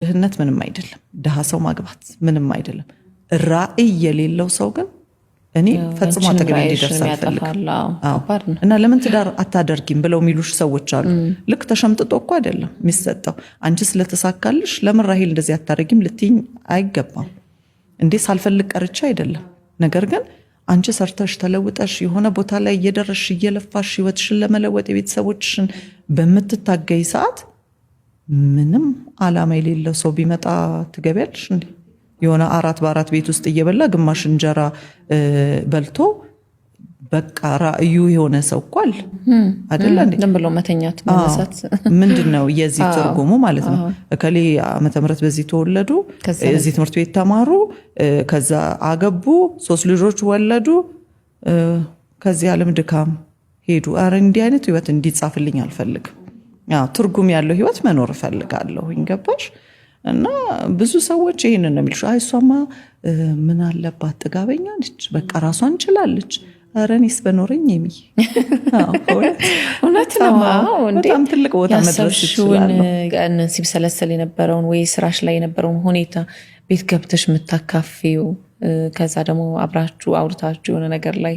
ድህነት ምንም አይደለም። ድሃ ሰው ማግባት ምንም አይደለም። ራዕይ የሌለው ሰው ግን እኔ ፈጽሞ አንቺንም አጠገቤ እንዲደርስ ራዕይሽንም አልፈልግም። ያጠፋል። አዎ፣ ከባድ ነው። እና ለምን ትዳር አታደርጊም ብለው የሚሉሽ ሰዎች አሉ። ልክ ተሸምጥጦ እኮ አይደለም የሚሰጠው። አንቺ ስለተሳካልሽ ለምን ራሄል እንደዚህ አታደርጊም ልትይኝ አይገባም። እንዴ፣ ሳልፈልግ ቀርቼ አይደለም። ነገር ግን አንቺ ሰርተሽ ተለውጠሽ የሆነ ቦታ ላይ እየደረስሽ፣ እየለፋሽ፣ ህይወትሽን ለመለወጥ የቤተሰቦችሽን በምትታገይ ሰዓት ምንም አላማ የሌለው ሰው ቢመጣ ትገቢያለሽ እንዴ? የሆነ አራት በአራት ቤት ውስጥ እየበላ፣ ግማሽ እንጀራ በልቶ፣ በቃ ራእዩ የሆነ ሰው እኮ አለ አይደለ እንዴ? ዝም ብሎ መተኛት፣ መነሳት። ምንድን ነው የዚህ ትርጉሙ ማለት ነው? እከሌ ዓመተ ምህረት በዚህ ተወለዱ፣ ከዛ እዚህ ትምህርት ቤት ተማሩ፣ ከዛ አገቡ፣ ሶስት ልጆች ወለዱ፣ ከዚህ ዓለም ድካም ሄዱ። ኧረ እንዲህ አይነት ህይወት እንዲጻፍልኝ አልፈልግም። አዎ፣ ትርጉም ያለው ህይወት መኖር እፈልጋለሁኝ። ገባሽ? እና ብዙ ሰዎች ይህንን ነው የሚሉሽ። አይ እሷማ ምን አለባት፣ ጥጋበኛ ነች፣ በቃ ራሷን ችላለች። ኧረ እኔስ በኖረኝ የሚል አዎ፣ በእውነት። እውነት ነው። አዎ፣ እንዴ፣ በጣም ትልቅ ቦታ መድረስ ያሰብሽውን እችላለሁ። ቀን ሲብሰለሰል የነበረውን ወይ ስራሽ ላይ የነበረውን ሁኔታ ቤት ገብተሽ የምታካፊው፣ ከዛ ደግሞ አብራችሁ አውርታችሁ የሆነ ነገር ላይ